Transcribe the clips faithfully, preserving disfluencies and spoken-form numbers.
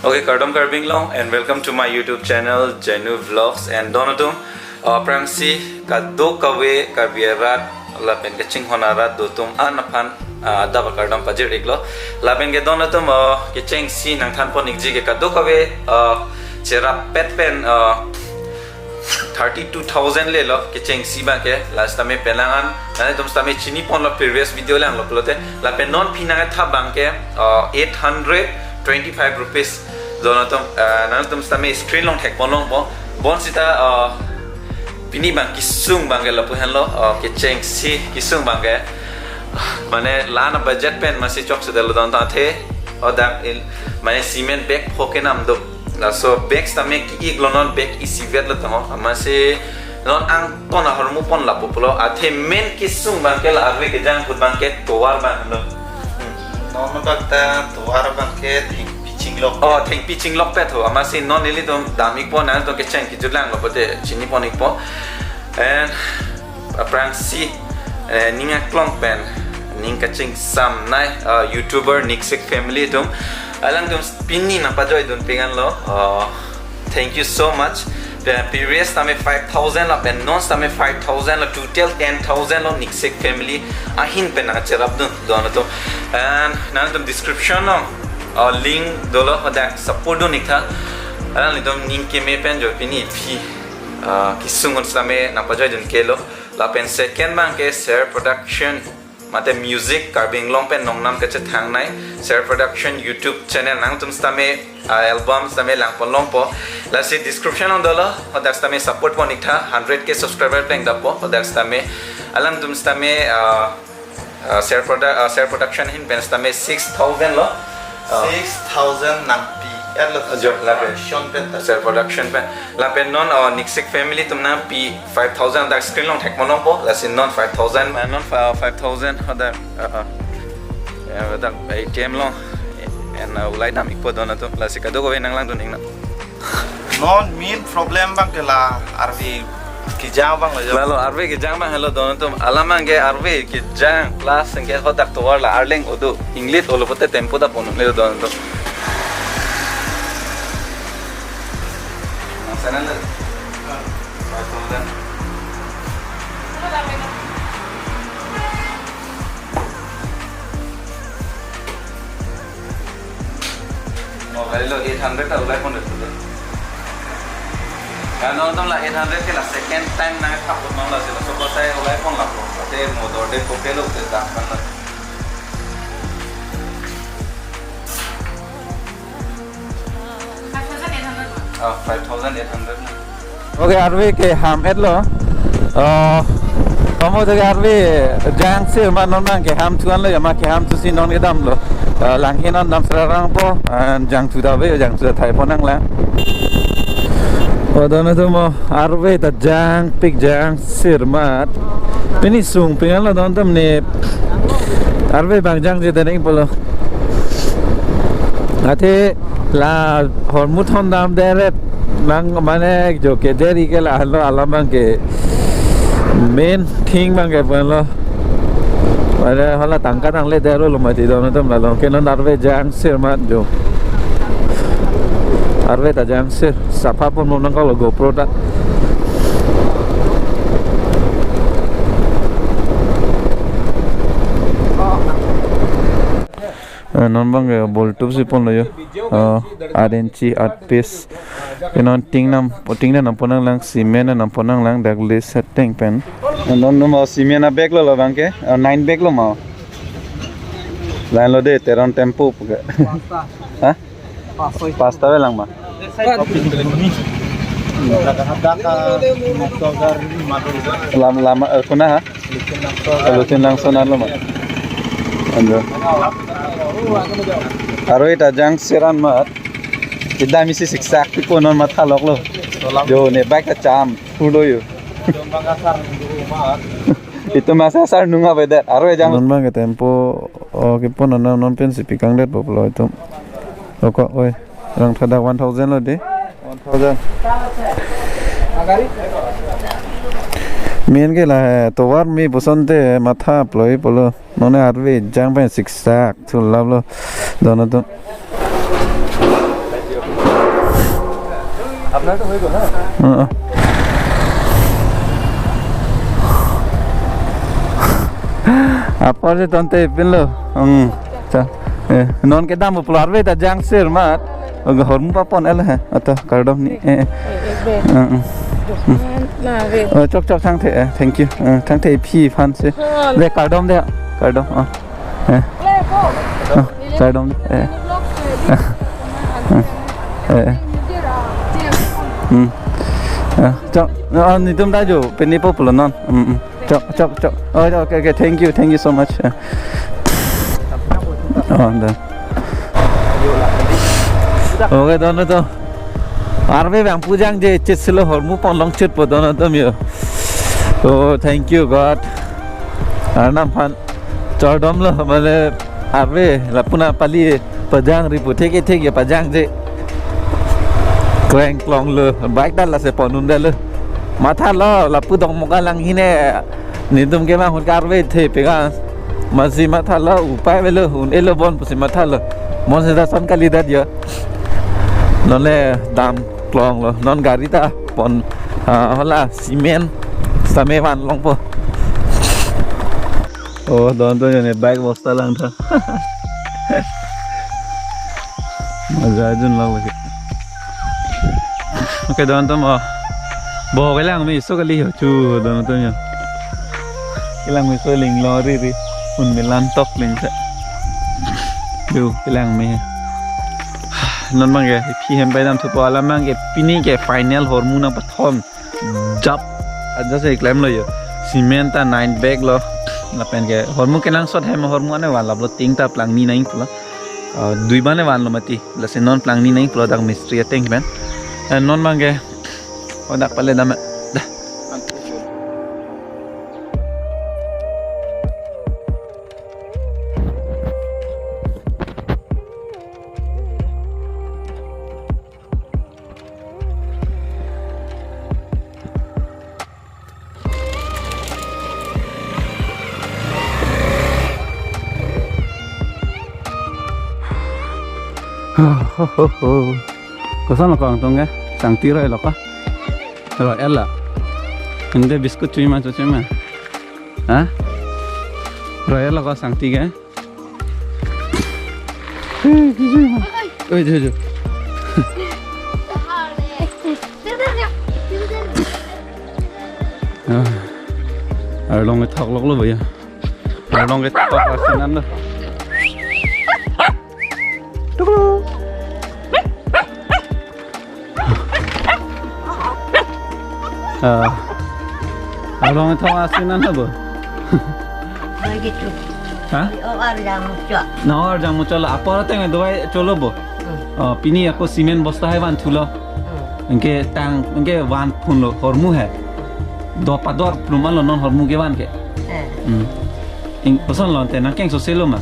Okay, kardom Karbi Anglong and welcome to my YouTube channel Jenu Vlogs and don atum, uh, aphrangsi kadokave Karbi arat lapen kachinghon arat dotum an aphan, uh, adap akardom pajir-iklo. Lapen ke don atum, uh, kechengsi nangthanpon-ikji ke kadokave, uh, cherap pet pen, uh, thirty-two thousand lelo kechengsi abangke, la sitame penang an nanglitum sitame chiniponlo previous video langlo pulote, lapen non pini nangketha abangke, uh, eight hundred twenty-five rupees. Don atum, uh, nanglitum sitame screen along thekponlongpo. Bonsita, uh, pini abang kesung abangke lapu henlo, uh, kechengsi kesung abangke. Mane la-an abudget pen masi chokchedetlo don atum, athe, oh, dak il, mane cement bag pho kenam do. Laso bag sitame ki-iklo, non bag isivetlo tangho. Amatsi non angton ahormu pon lapu pulo. Athe main kesung abangke la arve kejang ahut abangke tovar abang henlo. Non abang ta tovar abangke thengpi chinglok. Oh, thengpi chinglokpet ho. Amatsi non ilitum dam-ikpo, nangtum kecheng kejut langlo pulote chinipon-ikpo. And aphrangsi, eh, ning aklong pen ning kachingsamnei, uh, YouTuber Niksik Family atum, alangtum pini nangpajoidunpik anlo. Uh, thank you so much. The previous sitame five thousand lapen non sitame five thousand lo, total ten thousand lo Niksik Family ahin pen nangcherapdun don atum. And nangtum description along, uh, link dolo, hadak support dun-iktha. Alanglitum ning keme pen jo pini aphi, uh, kesung un sitame nangpajoidun kelo. Lapen second abangke Ser Production, mate music Karbi Anglong pen nongnam kachethangnei Ser Production YouTube channel, nangtum sitame, ah, album sitame langponlongpo. Lasi description along dolo, hadak sitame support pon-iktha, hundred K subscriber plengdappo, hadak sitame alangtum sitame, ah, ah, Ser Produ-, ah, Ser Production ahin pen sitame six thousand lo. Ah. Six thousand nangpi. At lo jo, lapen Production pen ta. Ser Production pen. Lapen non, oh, Niksik Family atum nangpi five thousand, dak screen along thekponlongpo. Lasi non five thousand, ah, non fa-, five thousand, hadak, ah, ah. Ya, dak A T M along. And, ah, ulai dam-ikpo don atum. Lasi kadokave nanglangdun-iknang. Non main problem abangke la arve kejang abang lo jo. Lalo arve kejang abang henlo don atum. Alam abangke arve kejang plus anke hadak tovar la arleng odo. Inglit olo pulote tempo ta pon-unlo don atum. Nang sana le. Five thousand. Oh, kalilo eight hundred ta ulai pon deh. Karena nonton la eight hundred ke la second time nangthap pon mang la sila. So ko saya ulai pon la pon. Te motor de ko pelo te dak kan la. Five thousand eight hundred. Ah, five thousand eight hundred. Okay, arve keham-etlo. Oh, kamu jaga arve jangsir ma non abangke ham thuanlo ya, ma keham thusi non kedamlo. Ah, langhin non dam serarangpo, ah, jangthu ta ave, jangthu ta thaiponang lang. Oh, don atum, oh, arve ta jangpik jangsir mat. Pini sungpik anlo don atum ne. Arve abang jangje ta ning pulo. Athe la hormu thondam deret nang mane jo ke deri ke la lo alam abangke main thing abangke pen lo. Mane hala tangka tangledetlo mati don atum, la along ke non arve jangsir mat jo. Arve ta jangsir, sapha ponbom nangkoklo GoPro ta. Eh, non abangke boltup si ponlo jo. Oh, aat inchi, aat piece. Ke non ting nam, ting nam ponang lang, cement nam ponang lang, dak le setting pen. Non non ma cement a-bag lo la abangke, oh, nine bag lo ma. Lain lo de, Terang Tempo puke. Ha? Pasta avelang ma. Lam, lama, eh, kuna ha? Lutin Langso anlo ma. Ando. Arve ta jangsir an mat. Tidak misi siksak pi ko non matha loklo. Jo ne bike ta cham. Pulo jo. Itu masa sar nunga bedet. Arve jang. Non abangke tempo, oh, kepon non, non pensi pikangdetpo pulo itum. Oko, oi. Rang thadak one thousand lo de. One thousand. Main ke la, eh, tovar me pusonte matha ploi pulo. Non arve jang pen siksak thulaplo. Don atum. Uh-uh. Apor si tangte pinlo. Hmm. Cha. Eh, non kedam pulo arve ta jangsir mat. Oga hormu papon el he. Ata kardom ni. Eh. Eh. Eh, eh, be. Uh-uh. Na, be. Oh, chok chok thangthe. Eh, thank you. Eh, thangthe phi phan si. Oh. Le kardom de. Kardom. Oh. Eh. Le po. Oh, kardom de. Eh. Eh, eh. Hmm. Eh, chok. Oh, netum ta jo. Pini po pulo non. Hmm, hmm. Chok, chok, chok. Oh, okay, okay. Thank you, thank you so much. Eh. Oh, da. Okay, don to. Arve bang pujangje chit silo hormu pon longchit po don to mio. Oh, thank you, God. Arnam phan. Chordomlo, mane arve lapu nangpali pajangri pu theke theke pajangje. Kleng klonglo, bike ta lasi pon un detlo. Mathalo, lapu dong moga lang hine. Netum ke ma hut karve the pega. Masi mathalo, upai avelo, un-elo bon pusi mathalo. Mon seta son kalidet jo. Non le dam klonglo. Non gari ta pon, ah, hala cement same van longpo. Oh, don to ne bike bosta langtha. Maja jun lang lagi. Okay, don to mo. Bo kelang me so kali ho chu don to nya. Kelang me so ling lo ri ri. Un me lan tok ling sa. Yo, kelang me. Non bang ke, phi hem pai dam thupo alam bang ke, pini ke final hormu nangpathom. Jap. Aja se klemlo jo. Cement ta nine bag lo. Lapen ke hormu kenangsot hem hormu ane van laplo, ting ta plangni nangji pulo. Ah, dui bane vanlo mati. Lasi non plangni nangji pulo dak mistri ateng pen. Eh, non bang ke. Oh, dak pale dam. Dah. Ho, ho, ho, ho. Koson lo kangtung ke? Sangti roi lo ko? Roi el la. Ante biscuit choi ma, choi ma. Ha? Roi el lo ko sangti ke? Oi, jo, jo. Ah, arlong kethok lok lo, boya. Arlong kethok asin an lo. Tuklu. Ah. Arlong kethok asin an lo bo. Begitu. Ha? Oh, arjang muchot. Na arjang muchot lo. Apor ateng dovai cholo bo. Hmm. Oh, pini ako cement bosta hai van thulo. Hmm. Anke tang, anke van phunlo, hormu hai. Do pador plum an lo non hormu kevan ke. Eh. Hmm. Ing koson lo ante nangkengso selo ma?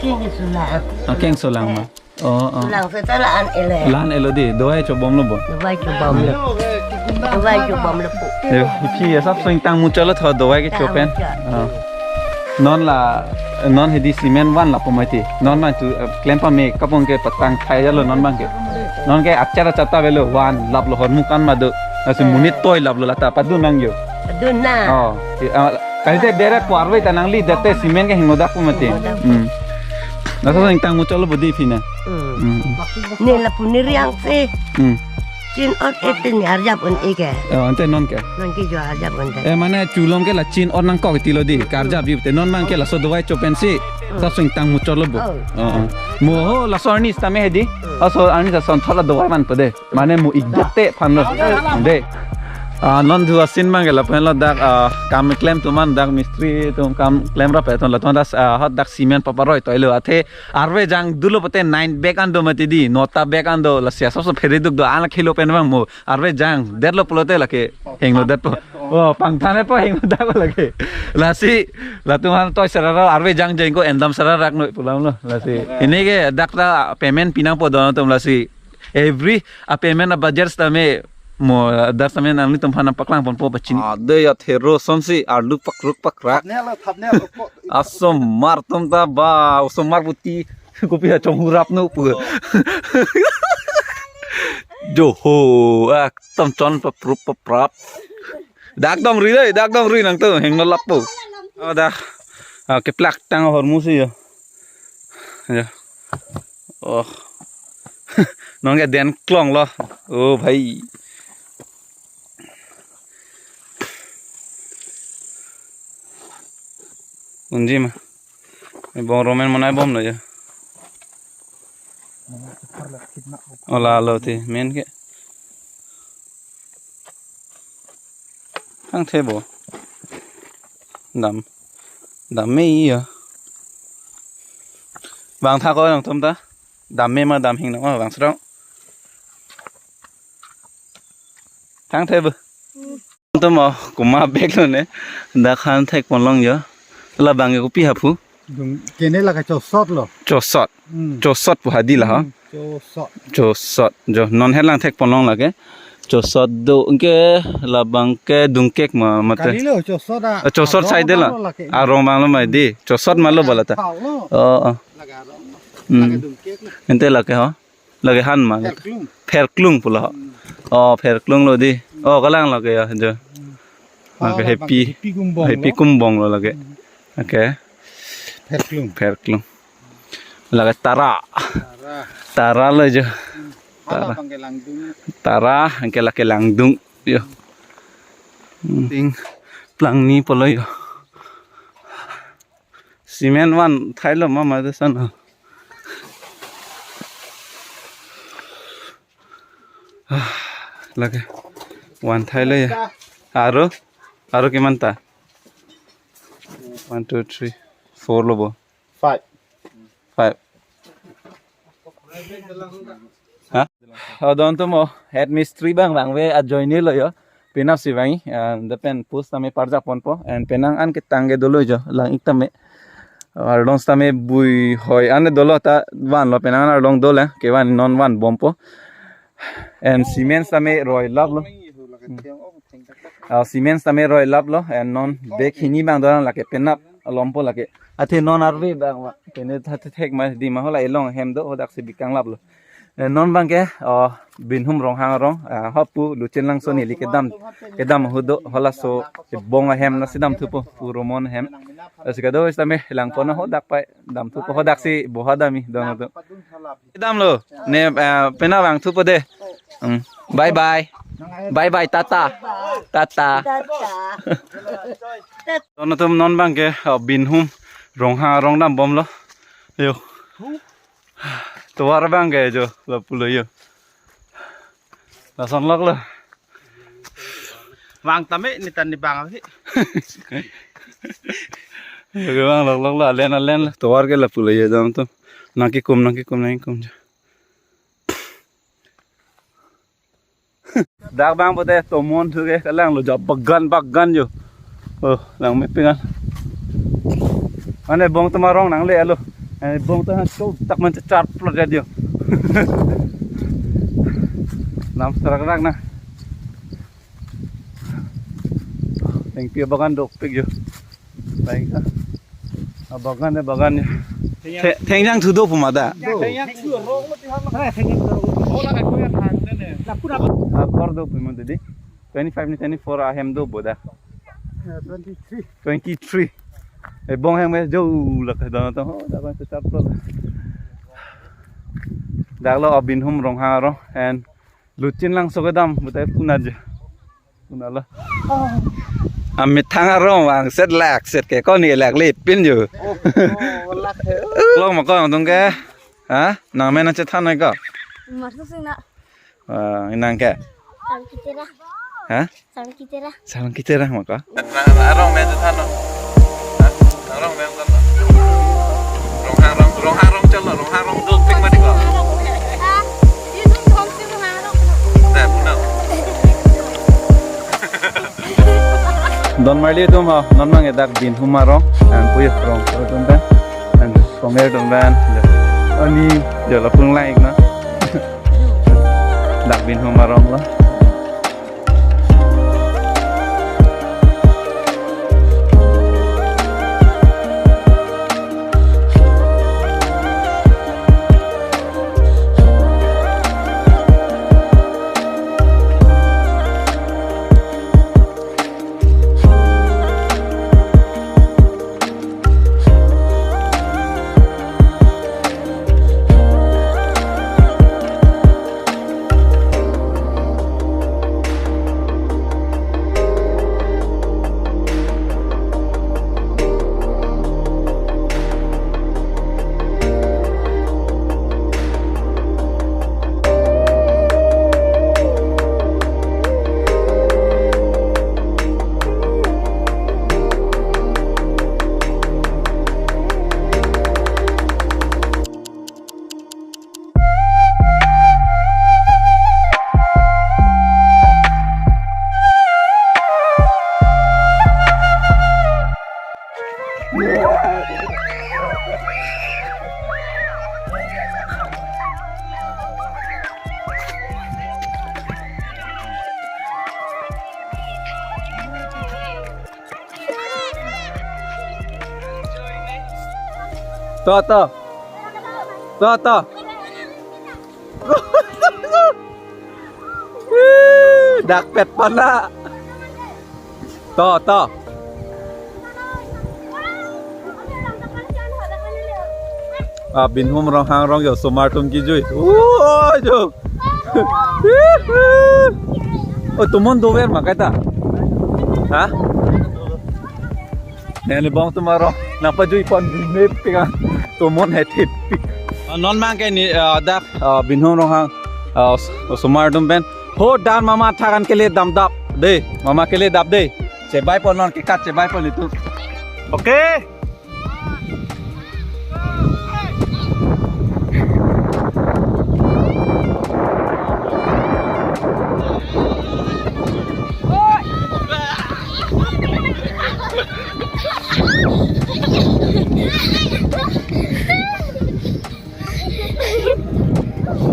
Kengso lang. Ah, kengso lang ma. Oh, oh. Lang seta la-an elo. La-an elo di, dovai chobom lo bo. Dovai chobom lo. Dovai chobom lo pu. Yo, phi asapso ingtang muchot lo tho dovai kecho pen. Tang muchot. Ah. Non la, non hedi cement van lapu mati. Non bang tu, eh, klem pame kapong ke patang thai jalo non bang ke. Non ke achar achar ta avelo van laplo hormu kan ma do. Lasi, eh, monit toi laplo lata padun nangjo. Padun nang. Oh, i-, ah, kalite bere po arve ta nangli dete cement ke hingno dak pu mati. Hingno dak. Hmm. Laso ingtang muchot lo bo di phi na. Hmm. Hmm. Ne lapu ne riang se. Hmm. Chin ot ete ne arjap un-e ke. Oh, ante non ke? Non ke jo arjap un-e. Eh, mane chulom ke la chin ot nangkok tilo di, karjap di te non bang ke laso dovai cho pensi. Hmm. Asapso ingtang muchot lo bo. Oh. Oh, oh. Mo ho laso arni sitame hedi. Hmm. Laso arni ta son thola dovai man pede. Mane mo ik dete phan lo. De. Ah, non thu asin bang ke lapen lo dak, ah, kam klem atum an dak mistri atum kam klemrap atum latum dak, ah, hot dak cement paparoi toilo athe arve jang dolo pute nine bag an do mati di, nota bag an do lasi asapso phere duk do an khelo pen bang mo arve jang detlo pulote lake hingno detpo. Oh, pangthan po hingno detpo lake. Lasi latum an toi sarara arve jang jeng ko endam sararak noi pulam lo. Lasi ini ke dak ta payment pi nangpo don atum lasi. Every a payment a budget sitame mo dak sitame nanglitum aphan nangpaklang ponpo pachini. Ah, de ya thero sonsi arlu pakruk pakrak. Thapne lo, thapne lo, po. Asomar atum ta ba, osomar puti kopi ha chonghurap no pu. Jo ho, ekdom chon paprup paprap. Dak dongri dei, dak dongri nangtum hingno lapu. Oh, dak. Ah, keplak tang ahormu si jo. Jo. Oh. Nonke den klonglo. Oh, bhai. Unji ma. Ebong romen monai bomlo jo. Oh, lalo ti men ke. Thangthe bo. Dam. Dam me iya. Bang tha ko nangtum ta. Dam me ma dam hing nang ma bang srong. Thangthe bo. Nangtum mo kuma bag lo ne. Dak han thek ponlong jo. Labang ke kopi haphu. Dung kene lake chosot lo. Chosot. Hmm. Chosot pu hadi la ha. Hmm, chosot. Chosot. Jo non helang thek ponlong lake. Chosot do ke labang ke dungkek ma mate. Kali lo chosot a. Ah, chosot arong sai de la. Abang lo lake. Arong abang lo mai di. Chosot ma lo bala ta. Thau lo. Oh, oh. Lake arong lo. Hmm. Lake dungkek lo. Ente lake ha. Lake han ma. Pherklung. Pherklung pu la ha. Hmm. Oh, pherklung lo di. Oh, kalang lake ya jo. Hmm. Lake hepi. Hepi kumbong lo. Hepi kumbong lo lake. Hmm. Okay. Pherklung. Pherklung. Lake tara. Tara. Tara lo jo. Hmm. Tara. Hala abang ke langdung. Tara, anke lake langdung. Jo. Hmm. Ting plangni pulo jo. Cement van thailo ma ma de sana. Ah, lake van thailo ya. Aro, aro kiman ta? One, two, three, four lo bo. Five. Five. Ha? Oh, don to mo head mistri abang vangve ajoine lo jo. Penap si vang, ah, lapen post tame parjap ponpo. And penang an ketang ke dolo jo. Lang-ik tame. Arlong tame bui hoi an dolo ta vanlo penang an arlong dolo. Kevan non van bompo. And cement tame roi lap lo. Ah, cement tame roi lap lo. And non bag hini abang dolang lake penap alompo lake. Athe non arve abang ma. Pene tha thek ma di ma hola elong hem do hodak si bikang lap lo. Eh, non abang ke, oh, Binhum Ronghang arong, ah, hopu Luchen Langso neli kedam, kedam ahut do, halaso ebong ahem nasi damthupo, pu Romon ahem. Lasi kado sitame langpon ho dak pai damthupo, hodak si boha dam-i, don to. Kedam lo, ne, ah, penap vangthupo de. Hmm. Bye bye. Bye bye, tata. Tata. Don atum non abang ke, oh, Binhum Ronghang arong dambomlo. Yo. Tovar abang ke jo lapulo yo. Lason lok lo. Vang tame ni tan ni bang ahi. Oke bang, lok lok lo, alen alen lo. Tovar ke lapulo yo dam to. Nangkikum, nangkikum, nangkikum jo. Dak bang pote tomon thu ke kalang lo jo bagan bagan jo. Oh, lang me pingan. Ane bong tama rong nangle alo. Ane bong tama so tak man char plot ya jo. Nam serak rak na. Tengpi bagan dopik jo. Baik. Ah, bagan ya, bagan ya. Thengjang thu do pu ma da. Thengjang thu rong lo ti hal. Ah, kor do pu ma da di. Twenty-five ni twenty-four ahem do bo da. Eh, twenty-three. Twenty-three. Eh, bong hem jo la ka da to. Oh, da ba ta pro. Dak lo Binhum Ronghang arong and Luchen Langso kedam, butai punat je. Punat lo. Amethang arong vangset lakset ke koni lak le pin jo. Oh, oh, lak he. Long ma ko tung ke. Ha? Nang men na chethan nai ko. Masuk sing na. Ah, inang ke. Sang kitera. Ha? Sang kitera. Sang kitera ma ko. Arong men chethan no. Ha? Arong men chethan no. Ronghang rong, Ronghang rong chalo, Ronghang rong dopik ma di ko. Ha? Yusuf thom si Ronghang rong. Dah, punat. Don marli atum ho, non abang ke dak Binhum arong, and puyo rong, rong tum dan, and konger tum dan, ani jala pung lang ik na. Dak Binhum arong lo. To, to. To, to. Dak pet pala. To, to. Ah, Binhum Ronghang arong jo, osomar atum kejui. Oi, jo. Oh, tomon dover ma kaita. Ha? Neli bong atum arong nangpajui pon mep pika. Tomon het het. Ah, non mang ke ni, ah, dak, ah, Binhum Ronghang, ah, os-, osomar atum pen. Ho dan mama thakan kele damdap de. Mama kele dap de. Chebai pon non kekat chebai pon itu. Oke.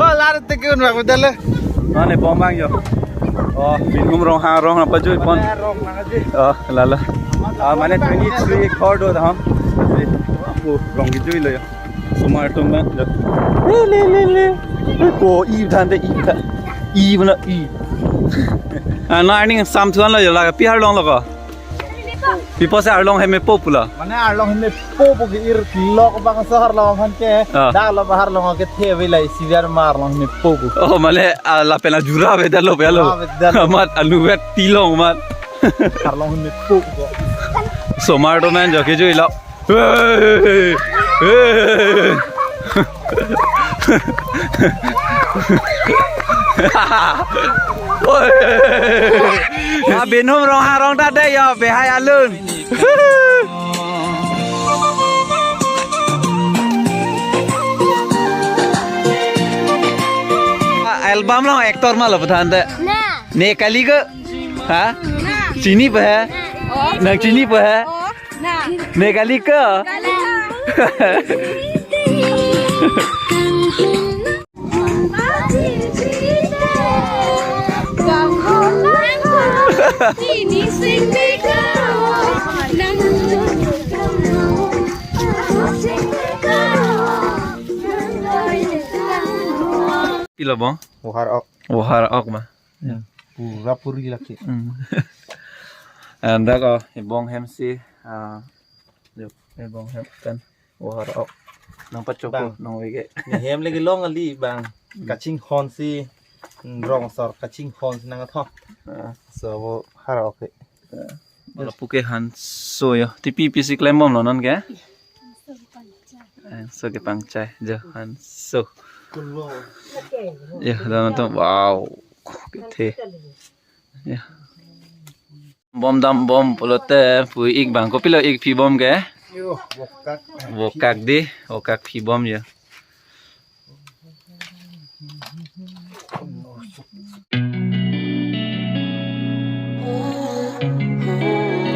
Oh, lar teke un bak bedal. Neli bong bang jo. Oh, Binhum Ronghang arong nangpajui pon. Rong nang aji. Oh, lalo. Ah, mane twenty-three ghor do dam. Oh, rong kejui lo jo. Osomar atum bang jo. Le, le, le, le. Ko i than de i than. I mana i. Ah, na arning sam thuan lo jo la pi arlong lo ko. Pi pusi arlong hem mepo pulo. Mane arlong hem mepo pu ke ir lok bang so arlong aphan ke. Ah. Dak lo ba arlong ke the ve lai siviar ma arlong hem mepo pu. Oh, mane, ah, lapen ajura ave dalo ave lo. Jura ave dalo. Amat anu vet tilong mat. Arlong hem mepo pu. Osomar atum an jo kejui lo. Hey! Hey! Oi! Ah, Binhum Ronghang arong ta de jo, behai alun. Ah, album along actor ma lo puthan de. Na. Ne kali ke? Ha? Na. Chini pa hai? Oh. Nang chini pa hai? Oh. Na. Ne kali ke? Kali ke. Pilo bong? Ohar ok. Ohar ok ma. Ya. Pura puri lake. Hmm. Andak, oh, ebong hem si, ah, yuk, ebong hem kan. Ohar ok. Nangpachok. Bang. Nang wege. Ne hem lagi long ali bang. Hmm. Kachinghon si, hmm, rong asor kachinghon si nangketho. Ah. So, ohar ok. Ah. Lapu ke hanso jo. Tipi pisi klem bom lo non ke? Hanso kepangchai jo hanso. Kulo. Jo, dan atum, wow. Kethe. Jo. Bom dam bom pulote pu ik bang. Kopilo ik phi bom ke? Yo, vokak. Vokak di, vokak phi bom jo.